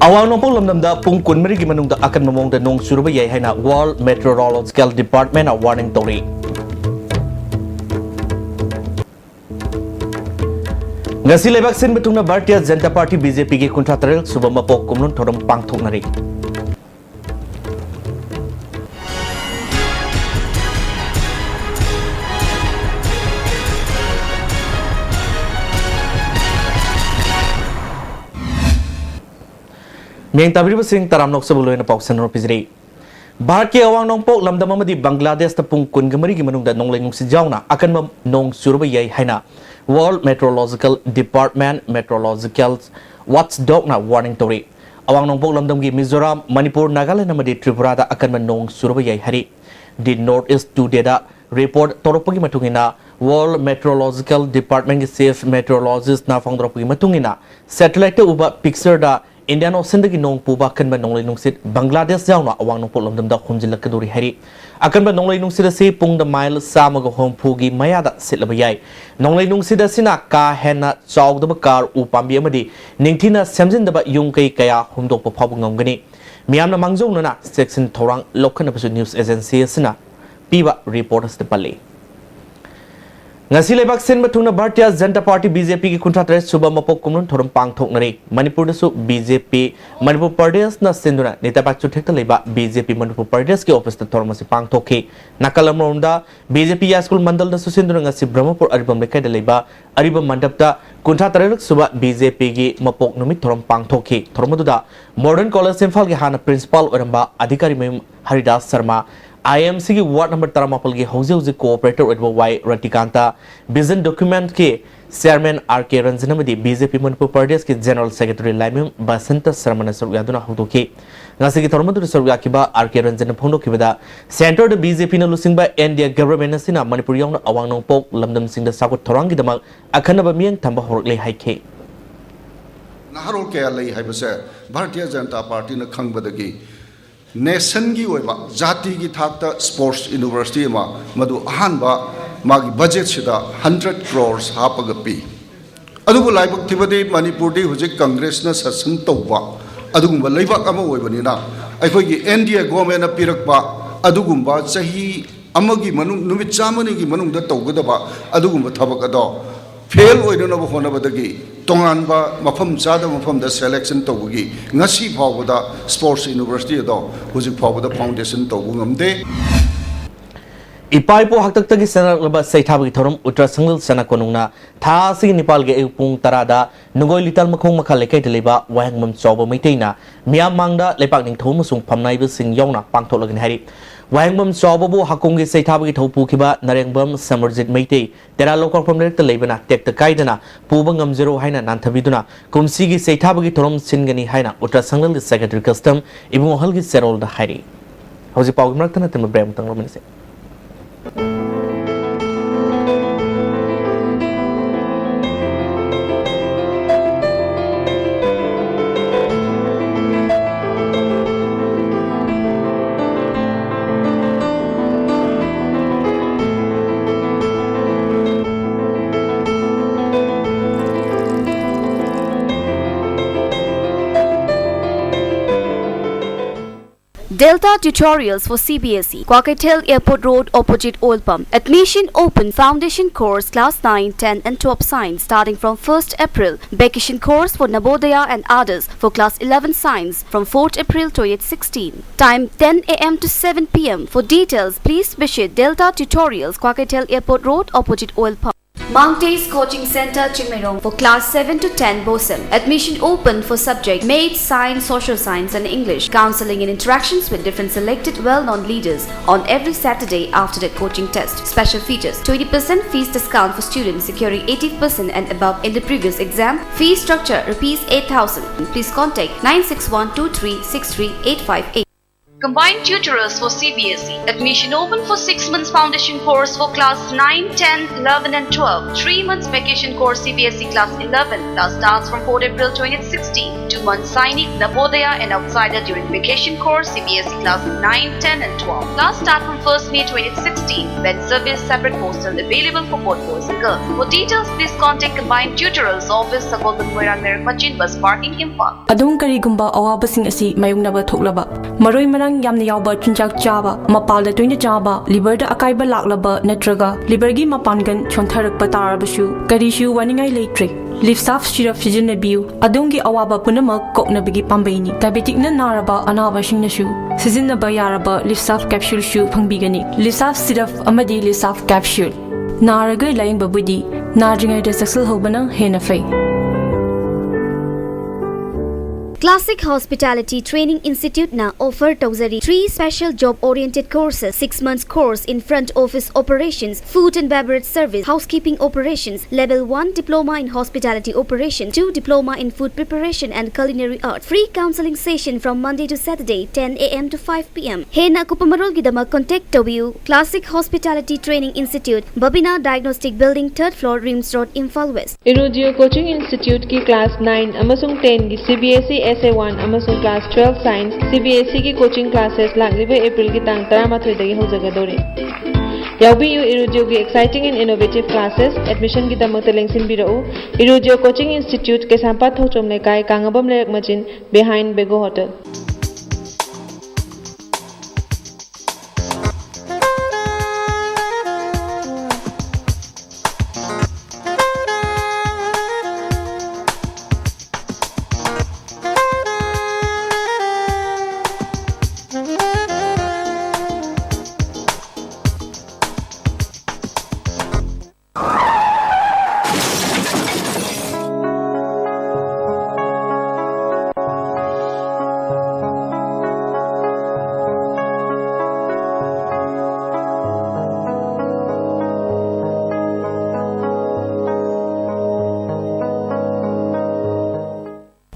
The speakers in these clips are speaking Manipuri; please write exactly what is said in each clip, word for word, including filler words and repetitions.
ꯑꯋꯥꯡ ꯅꯣꯡꯄꯣꯛ ꯂꯝꯗꯝꯗ ꯄꯨꯡ ꯀꯨꯟꯃꯔꯤꯒꯤ ꯃꯅꯨꯡꯗ ꯑꯀꯟꯕ ꯃꯑꯣꯡꯗ ꯅꯣꯡ ꯆꯨꯔꯕ ꯌꯥꯏ ꯍꯥꯏꯅ World Meteorological Department ꯅ warning ꯇꯧꯔꯤ꯫ ꯉꯁꯤ ꯂꯩꯕꯥꯛ ꯁꯤꯟꯕ ꯊꯨꯡꯅ Bharatiya Janata party, B J ꯄꯤꯒꯤ ꯀꯨꯟꯊ꯭ꯔꯥ ꯇꯔꯦꯠ ꯁꯨꯕ ꯃꯄꯣꯛ ꯀꯨꯝꯂꯣꯟ ꯊꯧꯔꯝ ꯄꯥꯡꯊꯣꯛꯅꯔꯤ꯫ ꯃꯤꯌꯦꯡ ꯇꯥꯕꯤꯔꯤꯕꯁꯤꯡ ꯇꯔꯥꯝꯅ ꯑꯣꯛꯆꯕ ꯂꯣꯏꯅ ꯄꯥꯎ ꯁꯟꯗꯣꯛꯅ ꯄꯤꯖꯔꯤ꯫ ꯚꯥꯔꯠꯀꯤ ꯑꯋꯥꯡ ꯅꯣꯡꯄꯣꯛ ꯂꯝꯗꯝ ꯑꯃꯗꯤ ꯕꯪꯒ꯭ꯂꯥꯗꯦꯁꯇ ꯄꯨꯡ ꯀꯨꯟꯒ ꯃꯔꯤꯒꯤ ꯃꯅꯨꯡꯗ ꯅꯣꯡꯂꯩ ꯅꯨꯡꯁꯤꯠ ꯌꯥꯎꯅ ꯑꯀꯟꯕ ꯅꯣꯡ ꯆꯨꯔꯕ ꯌꯥꯏ ꯍꯥꯏꯅ World Meteorological Department, Meteorological Watchdog ꯅ warning ꯇꯧꯔꯤ꯫ ꯑꯋꯥꯡ ꯅꯣꯡꯄꯣꯛ ꯂꯝꯗꯝꯒꯤ ꯃꯤꯖꯣꯔꯥꯝ, ꯃꯅꯤꯄꯨꯔ, ꯅꯥꯒꯥꯂꯦꯟ ꯑꯃꯗꯤ ꯇ꯭ꯔꯤꯄꯨꯔꯥꯗ ꯑꯀꯟꯕ ꯅꯣꯡ ꯆꯨꯔꯕ ꯌꯥꯏ ꯍꯥꯏꯔꯤ꯫ The North East Today the report ꯇꯧꯔꯛꯄꯒꯤ ꯃꯇꯨꯡ ꯏꯟꯅ, World Meteorological Department ꯀꯤ chief meteorologist ꯅ ꯐꯣꯡꯗꯣꯔꯛꯄꯒꯤ ꯃꯇꯨꯡ ꯏꯟꯅ, satellite ꯇ ꯎꯕ picture ꯗ Indian Ocean ꯗꯒꯤ ꯅꯣꯡ ꯄꯨꯕ ꯑꯀꯟꯕ ꯅꯣꯡꯂꯩ ꯅꯨꯡꯁꯤꯠ ꯕꯪꯒ꯭ꯂꯥꯗꯦꯁ ꯌꯥꯎꯅ ꯑꯋꯥꯡ ꯅꯣꯡꯄꯣꯛ ꯂꯝꯗꯝꯗ ꯍꯨꯝꯖꯤꯜꯂꯛꯀꯗꯧꯔꯤ ꯍꯥꯏꯔꯤ꯫ ꯑꯀꯟꯕ ꯅꯣꯡꯂꯩ ꯅꯨꯡꯁꯤꯠ ꯑꯁꯤ ꯄꯨꯡꯗ ꯃꯥꯏꯜ ꯆꯥꯝꯃꯒ ꯍꯨꯝꯐꯨꯒꯤ ꯃꯌꯥꯗ ꯁꯤꯠꯂꯕ ꯌꯥꯏ꯫ ꯅꯣꯡꯂꯩ ꯅꯨꯡꯁꯤꯠ ꯑꯁꯤꯅ ꯀꯥ ꯍꯦꯟꯅ ꯆꯥꯎꯗꯕ ꯀꯥꯔ, ꯎ ꯄꯥꯝꯕꯤ ꯑꯃꯗꯤ ꯅꯤꯡꯊꯤꯅ ꯁꯦꯝꯖꯤꯟꯗꯕ ꯌꯨꯝ ꯀꯩ ꯀꯌꯥ ꯍꯨꯝꯗꯣꯛꯄ ꯐꯥꯎꯕ ꯉꯝꯒꯅꯤ꯫ ꯃꯤꯌꯥꯝꯅ ꯃꯥꯡꯖꯧꯅꯅ ꯆꯦꯛꯁꯤꯟ ꯊꯧꯔꯥꯡ ꯂꯧꯈꯠꯅꯕꯁꯨ news agency ꯑꯁꯤꯅ ꯄꯤꯕ report ꯑꯁꯤꯗ ꯄꯜꯂꯤ꯫ ꯉꯁꯤ ꯂꯩꯕꯥꯛ ꯁꯤꯟꯕ ꯊꯨꯡꯅ Bharatiya Janata party, B J ꯄꯤꯒꯤ ꯀꯨꯟꯊ꯭ꯔꯥ ꯇꯔꯦꯠ ꯁꯨꯕ ꯃꯄꯣꯛ ꯀꯨꯝꯂꯣꯟ ꯊꯧꯔꯝ ꯄꯥꯡꯊꯣꯛꯅꯔꯤ꯫ ꯃꯅꯤꯄꯨꯔꯗꯁꯨ ꯕꯤ ꯖꯦ ꯄꯤ ꯃꯅꯤꯄꯨꯔ ꯄ꯭ꯔꯗꯦꯁꯅ ꯁꯤꯟꯗꯨꯅ ꯅꯤꯇꯥꯕꯥꯏ ꯆꯨꯊꯦꯛꯇ ꯂꯩꯕ ꯕꯤ ꯖꯦ ꯄꯤ ꯃꯅꯤꯄꯨꯔ ꯄ꯭ꯔꯗꯦꯁꯀꯤ office ꯇ ꯊꯧꯔꯝ ꯑꯁꯤ ꯄꯥꯡꯊꯣꯛꯈꯤ꯫ ꯅꯥꯀꯜ ꯑꯃꯔꯣꯝꯗ, ꯕꯤ ꯖꯦ ꯄꯤ ꯌꯥꯏꯁ꯭ꯀꯨꯜ ꯃꯟꯗꯜꯅꯁꯨ ꯁꯤꯟꯗꯨꯅ ꯉꯁꯤ ꯕ꯭ꯔꯍꯃꯄꯨꯔ ꯑꯔꯤꯕꯝ ꯂꯩꯀꯥꯏꯗ ꯂꯩꯕ ꯑꯔꯤꯕꯝ ꯃꯟꯗꯞꯇ ꯀꯨꯟꯊ꯭ꯔꯥ ꯇꯔꯦꯠ ꯁꯨꯕ ꯕꯤ ꯖꯦ ꯄꯤꯒꯤ ꯃꯄꯣꯛ ꯅꯨꯃꯤꯠ ꯊꯧꯔꯝ ꯄꯥꯡꯊꯣꯛꯈꯤ꯫ ꯊꯧꯔꯝ ꯑꯗꯨꯗ Modern College ꯏꯝꯐꯥꯜꯒꯤ ꯍꯥꯟꯅ principal ꯑꯣꯏꯔꯝꯕ ꯑꯙꯤꯀꯥꯔꯤ ꯃꯌꯨꯝ ꯍꯔꯤꯗꯥꯁ ꯁꯔꯃ, ꯑꯥꯏ ꯑꯦꯝ ꯁꯤꯒꯤ ward number ꯇꯔꯥꯃꯥꯄꯜꯒꯤ ꯍꯧꯖꯤꯛ ꯍꯧꯖꯤꯛ cooperator ꯑꯣꯏꯔꯤꯕ ꯋꯥꯏ ꯔꯇꯤꯀꯥꯟꯇ, Vision Document ꯀꯤ chairman ꯑꯥꯔ ꯀꯦ ꯔꯟꯖꯟ ꯑꯃꯗꯤ ꯕꯤ ꯖꯦ ꯄꯤ ꯃꯅꯤꯄꯨꯔ ꯄ꯭ꯔꯗꯦꯁꯀꯤ general secretary ꯂꯥꯏꯃꯌꯨꯝ ꯕꯁꯟꯇ ꯁꯔꯃꯅ ꯁꯔꯨꯛ ꯌꯥꯗꯨꯅ ꯍꯧꯗꯣꯛꯈꯤ꯫ ꯉꯁꯤꯒꯤ ꯊꯧꯔꯝ ꯑꯗꯨꯗ ꯁꯔꯨꯛ ꯌꯥꯈꯤꯕ ꯑꯥꯔ ꯀꯦ ꯔꯟꯖꯟꯅ ꯐꯣꯡꯗꯣꯛꯈꯤꯕꯗ, centre ꯗ ꯕꯤ ꯖꯦ ꯄꯤꯅ ꯂꯨꯆꯤꯡꯕ ꯑꯦꯟ ꯗꯤ ꯑꯦ government ꯑꯁꯤꯅ ꯃꯅꯤꯄꯨꯔ ꯌꯥꯎꯅ ꯑꯋꯥꯡ ꯅꯣꯡꯄꯣꯛ ꯂꯝꯗꯝꯁꯤꯡꯗ ꯆꯥꯎꯈꯠ ꯊꯧꯔꯥꯡꯒꯤꯗꯃꯛ ꯑꯈꯟꯅꯕ ꯃꯤꯠꯌꯦꯡ ꯊꯝꯕ ꯍꯧꯔꯛꯂꯦ ꯍꯥꯏꯈꯤ꯫ ꯅꯍꯥꯔꯣꯜ ꯀꯌꯥ ꯂꯩ ꯍꯥꯏꯕꯁꯦ ꯚꯥꯔꯇꯤꯌ ꯖꯅꯇꯥ ꯄꯥꯔꯇꯤꯅ ꯈꯪꯕꯗꯒꯤ nationꯒꯤ ꯑꯣꯏꯕ, ꯖꯥꯇꯤꯒꯤ ꯊꯥꯛꯇ sports university ꯑꯃ, ꯃꯗꯨ ꯑꯍꯥꯟꯕ ꯃꯥꯒꯤ budgetꯁꯤꯗ hundred crores ꯍꯥꯞꯄꯒ ꯄꯤ꯫ ꯑꯗꯨꯕꯨ ꯂꯥꯏꯕꯛ ꯊꯤꯕꯗꯤ ꯃꯅꯤꯄꯨꯔꯗꯤ ꯍꯧꯖꯤꯛ ꯀꯪꯒ꯭ꯔꯦꯁꯅ ꯁꯥꯁꯟ ꯇꯧꯕ ꯑꯗꯨꯒꯨꯝꯕ ꯂꯩꯕꯥꯛ ꯑꯃ ꯑꯣꯏꯕꯅꯤꯅ, ꯑꯩꯈꯣꯏꯒꯤ ꯑꯦꯟ ꯗꯤ ꯑꯦ ꯒꯣꯔꯃꯦꯟꯅ ꯄꯤꯔꯛꯄ ꯑꯗꯨꯒꯨꯝꯕ ꯆꯍꯤ ꯑꯃꯒꯤ ꯃꯅꯨꯡ, ꯅꯨꯃꯤꯠ ꯆꯥꯝꯃꯅꯤꯒꯤ ꯃꯅꯨꯡꯗ ꯇꯧꯒꯗꯕ ꯑꯗꯨꯒꯨꯝꯕ ꯊꯕꯛ ꯑꯗꯣ ꯐꯦꯜ ꯑꯣꯏꯅꯅꯕ ꯍꯣꯠꯅꯕꯗꯒꯤ ꯇꯣꯉꯥꯟꯕ ꯃꯐꯝ ꯆꯥꯗꯕ ꯃꯐꯝꯗ ꯁꯦꯂꯦꯛꯁꯟ ꯇꯧꯕꯒꯤ ꯉꯁꯤ ꯐꯥꯎꯕꯗ ꯁ꯭ꯄꯣꯔꯠꯁ ꯌꯨꯅꯤꯚꯔꯁꯤꯇꯤ ꯑꯗꯣ ꯍꯧꯖꯤꯛ ꯐꯥꯎꯕꯗ ꯐꯥꯎꯟꯗꯦꯁꯟ ꯇꯧꯕ ꯉꯝꯗꯦ꯫ ꯏꯄꯥ ꯏꯄꯨ ꯍꯥꯛꯇꯛꯇꯒꯤ ꯆꯠꯅꯔꯛꯂꯕ ꯁꯩꯊꯥꯕꯒꯤ ꯊꯧꯔꯝ ꯎꯇ꯭ꯔ ꯁꯪꯂꯤꯜ ꯆꯅꯥ ꯀꯣꯅꯨꯡꯅ ꯊꯥ ꯑꯁꯤꯒꯤ ꯅꯤꯄꯥꯜꯒꯤ ꯑꯌꯨꯛ ꯄꯨꯡ ꯇꯔꯥꯗ ꯅꯨꯡꯒꯣꯏ ꯂꯤꯇꯜ ꯃꯈꯣꯡ ꯃꯈꯥ ꯂꯩꯀꯥꯏꯗ ꯂꯩꯕ ꯋꯥꯍꯦꯡꯕꯝ ꯆꯥꯎꯕ ꯃꯩꯇꯩꯅ ꯃꯤꯌꯥꯝ ꯃꯥꯡꯗ ꯂꯩꯄꯥꯛ ꯅꯤꯡꯊꯧ ꯑꯃꯁꯨꯡ ꯐꯝꯅꯥꯏꯕꯁꯤꯡ ꯌꯥꯎꯅ ꯄꯥꯡꯊꯣꯛꯂꯒꯅꯤ ꯍꯥꯏꯔꯤ꯫ ꯋꯥꯍꯦꯡꯕꯝ ꯆꯥꯎꯕꯕꯨ ꯍꯥꯀꯣꯡꯒꯤ ꯁꯩꯊꯥꯕꯒꯤ ꯊꯧ ꯄꯨꯈꯤꯕ ꯅꯔꯦꯡꯕꯝ ꯁꯃꯔꯖꯤꯠ ꯃꯩꯇꯩ ꯇꯦꯔꯥ ꯂꯧꯀꯥꯛꯐꯝ ꯂꯩꯔꯛꯇ ꯂꯩꯕꯅ ꯇꯦꯛꯇ ꯀꯥꯏꯗꯅ ꯄꯨꯕ ꯉꯝꯖꯔꯣ ꯍꯥꯏꯅ ꯅꯥꯟꯊꯕꯤꯗꯨꯅ ꯀꯨꯝꯁꯤꯒꯤ ꯁꯩꯊꯥꯕꯒꯤ ꯊꯧꯔꯝ ꯁꯤꯟꯒꯅꯤ ꯍꯥꯏꯅ ꯎꯇ꯭ꯔ ꯁꯪꯂꯦꯜꯒꯤ ꯁꯦꯀ꯭ꯔꯦꯇꯔꯤ ꯀꯁꯇꯝ ꯏꯕꯨꯡ ꯑꯍꯜꯒꯤ ꯆꯦꯔꯣꯜꯗ ꯍꯥꯏꯔꯤ꯫ ꯍꯧꯖꯤꯛ ꯄꯥꯎꯒꯤ ꯃꯔꯛꯇ ꯅꯠꯇꯅ ꯕ꯭ꯔꯦꯛ ꯑꯃꯇꯪ ꯂꯧꯃꯤꯟꯅꯁꯦ꯫ Delta Tutorials for C B S E, Kwakeithel Airport Road, opposite Oil Pump. Admission open. Foundation course, class nine, ten and twelve science, starting from first April. Vacation course for Navodaya and others for class eleven science from fourth April twenty sixteen. Time ten a m to seven p m. For details, please visit Delta Tutorials, Kwakeithel Airport Road, opposite Oil Pump. Mangte's Coaching Center, Chingmeirong for class seven to ten, Bosem. Admission open for subject Maths, Science, Social Science and English. Counseling and interactions with different selected well-known leaders on every Saturday after the coaching test. Special features: twenty percent fees discount for students securing eighty percent and above in the previous exam. Fee structure: rupees eight thousand. Please contact nine six one two three six three eight five eight. Combined tutorials for C B S E. Admission open for six months foundation course for class nine, ten, eleven and twelve. Three months vacation course C B S E class eleven. Class starts from fourth April twenty sixteen to One Sainik, Navodaya and Outsider during vacation course, C B S E class nine, ten and twelve. Class start from first May twenty sixteen, when service separate hostel available for both boys and girls. For details, please contact Combined Tutorials Office, Sagolband Moirang Lerak Machin, Bus Parking, Imphal. ꯑꯗꯣꯝ ꯀꯔꯤꯒꯨꯝꯕ ꯑꯋꯥꯕꯁꯤꯡ ꯑꯁꯤ ꯃꯥꯌꯣꯛꯅꯕ ꯊꯣꯛꯂꯕ, ꯃꯔꯣꯏ ꯃꯔꯥꯡ ꯌꯥꯝꯅ ꯌꯥꯎꯕ ꯆꯤꯟꯖꯥꯛ ꯆꯥꯕ, ꯃꯄꯥꯜꯗ ꯇꯣꯏꯅ ꯆꯥꯕ, ꯂꯤꯚꯔꯗ ꯑꯀꯥꯏꯕ ꯂꯥꯛꯂꯕ ꯅꯠꯇ꯭ꯔꯒ ꯂꯤꯚꯔꯒꯤ ꯃꯄꯥꯡꯒꯜ ꯁꯣꯟꯊꯔꯛꯄ ꯇꯥꯔꯕꯁꯨ, ꯀꯔꯤꯁꯨ ꯋꯥꯅꯤꯡꯉꯥꯏ ꯂꯩꯇ꯭ꯔꯦ꯫ ꯂꯤꯐꯁꯥꯐ ꯁꯤꯔꯞ ꯁꯤꯖꯤꯟꯅꯕꯤꯌꯨ꯫ ꯑꯗꯣꯝꯒꯤ ꯑꯋꯥꯕ ꯄꯨꯝꯅꯃꯛ ꯀꯣꯛꯅꯕꯒꯤ ꯄꯥꯝꯕꯩꯅꯤ꯫ ꯗꯥꯏꯕꯦꯇꯤꯛꯅ ꯅꯥꯔꯕ ꯑꯅꯥꯕꯁꯤꯡꯅꯁꯨ ꯁꯤꯖꯤꯟꯅꯕ ꯌꯥꯔꯕ ꯂꯤꯐꯁꯥꯐ ꯀꯦꯞꯁꯨꯜꯁꯨ ꯐꯪꯕꯤꯒꯅꯤ꯫ ꯂꯤꯐꯁꯥꯐ ꯁꯤꯔꯞ ꯑꯃꯗꯤ ꯂꯤꯐꯁꯥꯐ ꯀꯦꯞꯁꯨꯜ꯫ ꯅꯥꯔꯒ ꯂꯥꯌꯦꯡꯕꯕꯨꯗꯤ ꯅꯥꯗ꯭ꯔꯤꯉꯩꯗ ꯆꯦꯛꯁꯤꯜꯍꯧꯕꯅ ꯍꯦꯟꯅ ꯐꯩ꯫ Classic Hospitality Training Institute ꯅ offer ꯇꯧꯖꯔꯤ three special job oriented courses: six months course in front office operations, food and beverage service, housekeeping operations, level one diploma in hospitality operation, two diploma in food preparation and culinary art. Free counseling session from Monday to Saturday, ten a.m. to five p.m. ꯍꯦꯟꯅ ꯑꯀꯨꯞꯄ ꯃꯔꯣꯜꯒꯤꯗꯃꯛ contact ꯇꯧꯕꯤꯌꯨ꯫ Classic Hospitality Training Institute, Babina Diagnostic Building, third floor, RIMS Road, Imphal West. Irudio Coaching Institute ꯀꯤ class nine ꯑꯃꯁꯨꯡ ten ꯒꯤ C B S E Essay one ꯑꯃꯁꯨꯡ class twelve Science C B S E ꯒꯤ coaching classes ꯂꯥꯛꯂꯤꯕ April ꯒꯤ ꯇꯥꯡ ꯇꯔꯥꯃꯥꯊꯣꯏꯗꯒꯤ ꯍꯧꯖꯒꯗꯧꯔꯤ꯫ ꯌꯥꯎꯕꯤꯌꯨ Irudio ꯒꯤ exciting and innovative classes꯫ Admission ꯒꯤꯗꯃꯛꯇ ꯂꯦꯡꯁꯤꯟꯕꯤꯔꯛꯎ꯫ Irudio Coaching Institute, ꯀꯩꯁꯥꯝꯄꯥꯠ ꯊꯣꯛꯆꯣꯝ ꯂꯩꯀꯥꯏ, ꯀꯥꯡꯉꯕꯝ ꯂꯩꯔꯛ ꯃꯆꯤꯟ, behind Bego Hotel꯫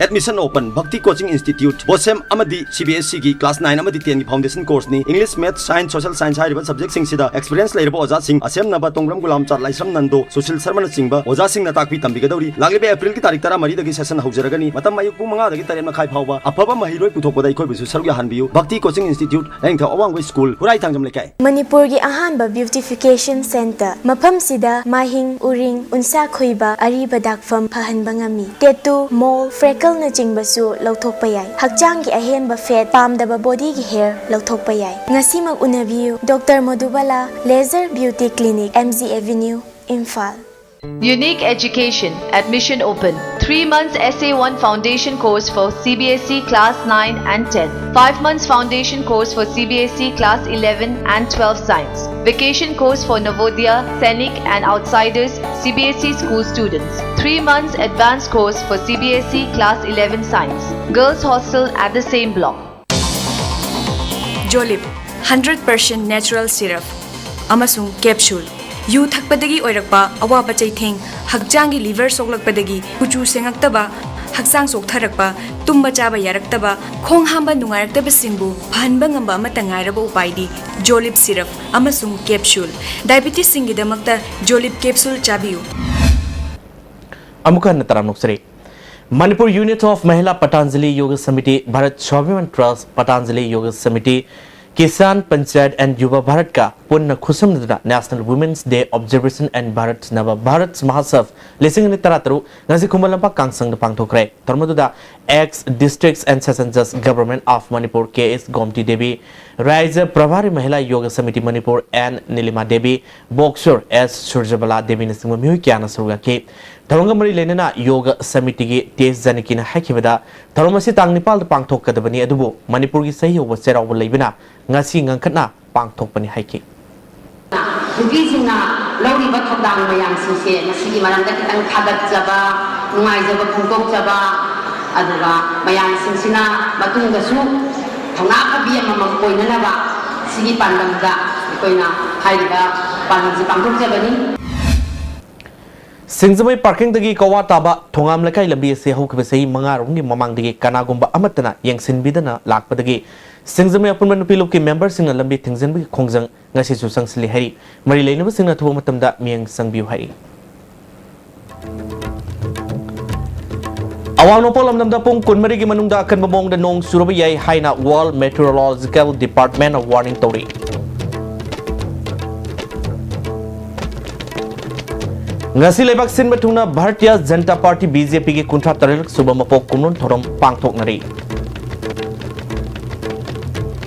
Admission open. Bhakti Coaching Institute, BOSEM ꯑꯃꯗꯤ CBSEꯒꯤ class nine ꯑꯃꯗꯤ tenꯒꯤ foundation courseꯅꯤ꯫ English, Maths, Science, Social Science ꯍꯥꯏꯔꯤꯕ subjectꯁꯤꯡꯁꯤꯗ experience ꯂꯩꯔꯕ ꯑꯣꯖꯥꯁꯤꯡ, ꯑꯁꯦꯝꯅꯕ ꯇꯣꯡꯕ꯭ꯔꯝ ꯒꯨꯂꯥꯝꯆꯥꯟ, ꯂꯥꯏꯁ꯭ꯔꯝ ꯅꯟꯗꯣ, ꯁꯨꯁꯤꯜ ꯁꯔꯃꯅꯆꯤꯡꯕ ꯑꯣꯖꯥꯁꯤꯡꯅ ꯇꯥꯛꯄꯤ ꯇꯝꯕꯤꯒꯗꯧꯔꯤ꯫ ꯂꯥꯛꯂꯤꯕ Aprilꯒꯤ ꯇꯥꯔꯤꯛ ꯇꯔꯥꯃꯔꯤꯗꯒꯤ session ꯍꯧꯖꯔꯒꯅꯤ꯫ ꯃꯇꯝ ꯑꯌꯨꯛ ꯄꯨꯡ ꯃꯉꯥꯗꯒꯤ ꯇꯔꯦꯠ ꯃꯈꯥꯏ ꯐꯥꯎꯕ꯫ ꯑꯐꯕ ꯃꯍꯩꯔꯣꯏ ꯄꯨꯊꯣꯛꯄꯗ ꯑꯩꯈꯣꯏꯕꯨꯁꯨ ꯁꯔꯨꯛ ꯌꯥꯍꯟꯕꯤꯌꯨ꯫ ꯕꯛꯇꯤ Coaching Institute, ꯂꯥꯏꯅꯤꯡꯊꯧ ꯑꯋꯥꯡꯕ school, ꯍꯨꯔꯥꯏ ꯊꯥꯡꯖꯝ ꯂꯩꯀꯥꯏ꯫ ꯃꯅꯤꯄꯨꯔꯒꯤ ꯑꯍꯥꯟꯕ beautification centre꯫ ꯃꯐꯝꯁꯤꯗ ꯃꯥꯏꯍꯤꯡ, ꯎꯔꯤꯡ, ꯎꯟꯁꯥ ꯈꯣꯏꯕ, ꯑꯔꯤꯕ ꯗꯥꯛꯐꯝ ꯐꯍꯟꯕ ꯉꯝꯃꯤ꯫ Tattoo, mole, freckleꯅꯆꯤꯡꯕꯁꯨ ꯂꯧꯊꯣꯛꯄ ꯌꯥꯏ꯫ ꯍꯛꯆꯥꯡꯒꯤ ꯑꯍꯦꯟꯕ fat, ꯄꯥꯝꯗꯕ bodyꯒꯤ hair ꯂꯧꯊꯣꯛꯄ ꯌꯥꯏ꯫ ꯉꯁꯤꯃꯛ ꯎꯅꯕꯤꯌꯨ꯫ Doctor ꯃꯣꯗꯨꯕꯥꯂꯥ, Laser Beauty Clinic, M G Avenue, Imphal. Unique Education, admission open. Three months S A one foundation course for C B S E class nine and ten. Five months foundation course for C B S E class eleven and twelve science. Vacation course for Navodaya, Sainik and outsiders C B S E school students. Three months advanced course for C B S E class eleven science. Girls hostel at the same block. Jolib, hundred percent natural syrup ꯑꯃꯁꯨꯡ capsule꯫ ꯌꯨ ꯊꯛꯄꯗꯒꯤ ꯑꯣꯏꯔꯛꯄ ꯑꯋꯥꯕ ꯆꯩꯊꯦꯡ, ꯍꯛꯆꯥꯡꯒꯤ liver ꯁꯣꯛꯂꯛꯄꯗꯒꯤ ꯀꯨꯆꯨ ꯁꯦꯡꯉꯛꯇꯕ, ꯍꯛꯆꯥꯡ ꯆꯣꯛꯊꯔꯛꯄ, ꯇꯨꯝꯕ ꯆꯥꯕ ꯌꯥꯔꯛꯇꯕ, ꯈꯣꯡ ꯍꯥꯝꯕ ꯅꯨꯡꯉꯥꯏꯔꯛꯇꯕꯁꯤꯡꯕꯨ ꯐꯍꯟꯕ ꯉꯝꯕ ꯑꯃꯠꯇ ꯉꯥꯏꯔꯕ ꯎꯄꯥꯏꯗꯤ Jolib syrup ꯑꯃꯁꯨꯡ capsule꯫ Diabetesꯁꯤꯡꯒꯤꯗꯃꯛꯇ Jolib capsule ꯆꯥꯕꯤꯌꯨ꯫ ꯑꯃꯨꯛꯀ ꯍꯟꯅ ꯇꯔꯥꯝꯅ ꯑꯣꯛꯆꯔꯤ꯫ Manipur Unit of Mahila Patanjali Yoga Samiti, Bharat Swabhiman Trust, Patanjali Yoga Samiti, Kisan Panchayat and Yuva Bharatꯀ ꯄꯨꯟꯅ ꯈꯨꯠꯁꯝꯅꯗꯨꯅ National Women's Day Observation and Bharat Nava Bharat Mahotsav ꯂꯤꯁꯤꯡ ꯑꯅꯤ ꯇꯔꯥꯇꯔꯨꯛ ꯉꯁꯤ ꯈꯨꯃꯟ ꯂꯝꯄꯥꯛ ꯀꯥꯡꯁꯪꯗ ꯄꯥꯡꯊꯣꯛꯈ꯭ꯔꯦ꯫ ꯊꯧꯔꯝ ꯑꯗꯨꯗ Ex Districts and Session Judge Government of Manipur K S Gomti Devi, Raijya Prabhari Mahila Yoga Samiti Manipur N Nilima Devi, Boxer S Surjabala Deviꯅꯆꯤꯡꯕ ꯃꯤꯑꯣꯏ ꯀꯌꯥꯅ ꯁꯔꯨꯛ ꯌꯥꯈꯤ꯫ ꯊꯧꯔꯝꯒ ꯃꯔꯤ ꯂꯩꯅꯅ ꯌꯣꯒ ꯁꯃꯤꯇꯤꯒꯤ ꯇꯦꯖ ꯖꯥꯅꯀꯤꯅ ꯍꯥꯏꯈꯤꯕꯗ, ꯊꯧꯔꯝ ꯑꯁꯤ ꯇꯥꯡ ꯅꯤꯄꯥꯜꯗ ꯄꯥꯡꯊꯣꯛꯀꯗꯕꯅꯤ, ꯑꯗꯨꯕꯨ ꯃꯅꯤꯄꯨꯔꯒꯤ ꯆꯍꯤ ꯍꯧꯕ ꯆꯩꯔꯥꯎꯕ ꯂꯩꯕꯅ ꯉꯁꯤ ꯉꯟꯈꯠꯅ ꯄꯥꯡꯊꯣꯛꯄꯅꯤ ꯍꯥꯏꯈꯤ꯫ ꯅꯨꯄꯤꯁꯤꯡꯅ ꯂꯧꯔꯤꯕ ꯊꯧꯗꯥꯡ ꯃꯌꯥꯝꯁꯤꯡꯁꯦ, ꯃꯁꯤꯒꯤ ꯃꯔꯝꯗ ꯈꯤꯇꯪ ꯊꯥꯒꯠꯆꯕ, ꯅꯨꯡꯉꯥꯏꯖꯕ ꯐꯣꯡꯗꯣꯛꯆꯕ, ꯑꯗꯨꯒ ꯃꯌꯥꯝꯁꯤꯡꯁꯤꯅ ꯃꯇꯨꯡꯗꯁꯨ ꯊꯧꯅꯥ ꯐꯕꯤ ꯑꯃꯃꯝ ꯑꯣꯏꯅꯅꯕ ꯁꯤꯒꯤ ꯄꯥꯟꯗꯝꯗ ꯑꯩꯈꯣꯏꯅ ꯍꯥꯏꯔꯤꯕ ꯄꯥꯟꯗꯝꯁꯤ ꯄꯥꯡꯊꯣꯛꯆꯕꯅꯤ꯫ ꯁꯤꯡꯖꯃꯩ ꯄꯥꯔꯀꯤꯡꯗꯒꯤ ꯀꯋꯥ ꯇꯥꯕ ꯊꯣꯉꯥꯝ ꯂꯩꯀꯥꯏ ꯂꯝꯕꯤ ꯑꯁꯤ ꯍꯧꯈꯤꯕ ꯆꯍꯤ ꯃꯉꯥꯔꯣꯝꯒꯤ ꯃꯃꯥꯡꯗꯒꯤ ꯀꯅꯥꯒꯨꯝꯕ ꯑꯃꯠꯇꯅ ꯌꯦꯡꯁꯤꯟꯕꯤꯗꯅ ꯂꯥꯛꯄꯗꯒꯤ ꯁꯤꯡꯖꯃꯩ ꯑꯄꯨꯟꯕ ꯅꯨꯄꯤ ꯂꯨꯞꯀꯤ ꯃꯦꯝꯕꯔꯁꯤꯡꯅ ꯂꯝꯕꯤ ꯊꯤꯡꯖꯤꯟꯕꯒꯤ ꯈꯣꯡꯖꯪ ꯉꯁꯤꯁꯨ ꯆꯪꯁꯤꯜꯂꯤ ꯍꯥꯏꯔꯤ꯫ ꯃꯔꯤ ꯂꯩꯅꯕꯁꯤꯡꯅ ꯑꯊꯨꯕ ꯃꯇꯝꯗ ꯃꯤꯠꯌꯦꯡ ꯆꯪꯕꯤꯌꯨ ꯍꯥꯏꯔꯤ꯫ ꯑꯋꯥꯡ ꯅꯣꯡꯄꯣꯛ ꯂꯝꯗꯝꯗ ꯄꯨꯡ ꯀꯨꯟꯃꯔꯤꯒꯤ ꯃꯅꯨꯡꯗ ꯑꯀꯟꯕ ꯃꯑꯣꯡꯗ ꯅꯣꯡ ꯆꯨꯔꯕ ꯌꯥꯏ ꯍꯥꯏꯅ World Meteorological Department ꯅ warning ꯇꯧꯔꯤ꯫ ꯉꯁꯤ ꯂꯩꯕꯥꯛ ꯁꯤꯟꯕ ꯊꯨꯡꯅ Bharatiya Janata party, B J ꯄꯤ ꯒꯤ ꯀꯨꯟꯊ꯭ꯔꯥ ꯇꯔꯦꯠ ꯁꯨꯕ ꯃꯄꯣꯛ ꯀꯨꯝꯑꯣꯟ ꯊꯧꯔꯝ ꯄꯥꯡꯊꯣꯛꯅꯔꯤ꯫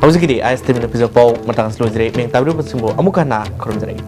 ꯍꯧꯖꯤꯛꯀꯤꯗꯤ ꯑꯥꯏ ꯑꯦꯁ ꯇꯤ ꯚꯤ ꯅ ꯄꯤꯖꯕ ꯄꯥꯎ ꯃꯇꯥꯡ ꯑꯁꯤꯗ ꯂꯣꯏꯖꯔꯦ꯫ ꯃꯤꯡ ꯇꯥꯕꯤꯔꯤꯕꯁꯤꯡꯕꯨ ꯑꯃꯨꯛ ꯍꯟꯅ ꯈꯨꯔꯨꯝꯖꯔꯤ꯫